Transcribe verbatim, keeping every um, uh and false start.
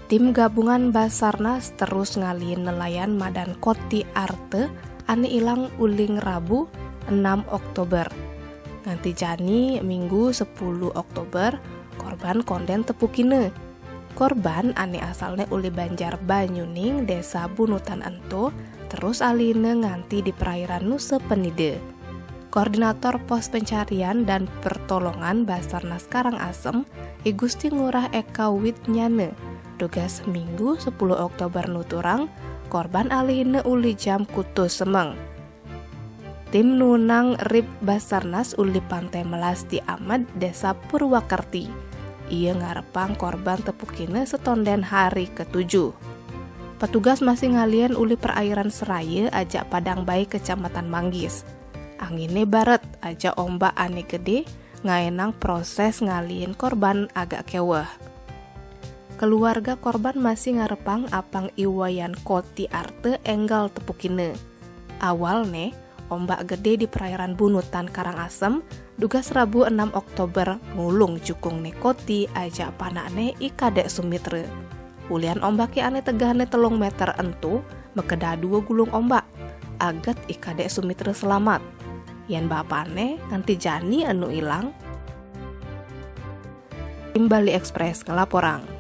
Tim gabungan Basarnas terus ngalihin nelayan madan Koti Arte ane ilang uling Rabu enam Oktober. Nganti jani Minggu sepuluh Oktober, korban konden tepukina. Korban ane asalne uli Banjar Banyuning, Desa Bunutan ento, terus alihina nganti di perairan Nusa Penida. Koordinator Pos Pencarian dan Pertolongan Basarnas Karangasem, I Gusti Ngurah Eka Widnyana, dugas Minggu sepuluh Oktober nuturang, korban alihina uli jam kutus semeng. Tim nunang rib Basarnas uli Pantai Melasti Amed, Desa Purwakerti. Ia ngarepang korban tepukina setonden hari ketujuh. Petugas masih ngalihin uli perairan Seraya ajak Padang Bai, Kecamatan Manggis. Angine baret ajak ombak ane gede ngaenang proses ngalihin korban agak keweh. Keluarga korban masih ngarepang apang I Wayan Koti Arte enggal tepukina. Awalne, ombak gede di perairan Bunutan Karangasem, dugas Rabu enam Oktober, ngulung jukungne Koti ajak panakne I Kadek Sumitra. Ulian ombake ane tegahne telung meter ento, makeda dua gulung ombak, aget I Kadek Sumitra selamat. Yen bapane nganti jani enu ilang. Tim Bali Express ngelaporang.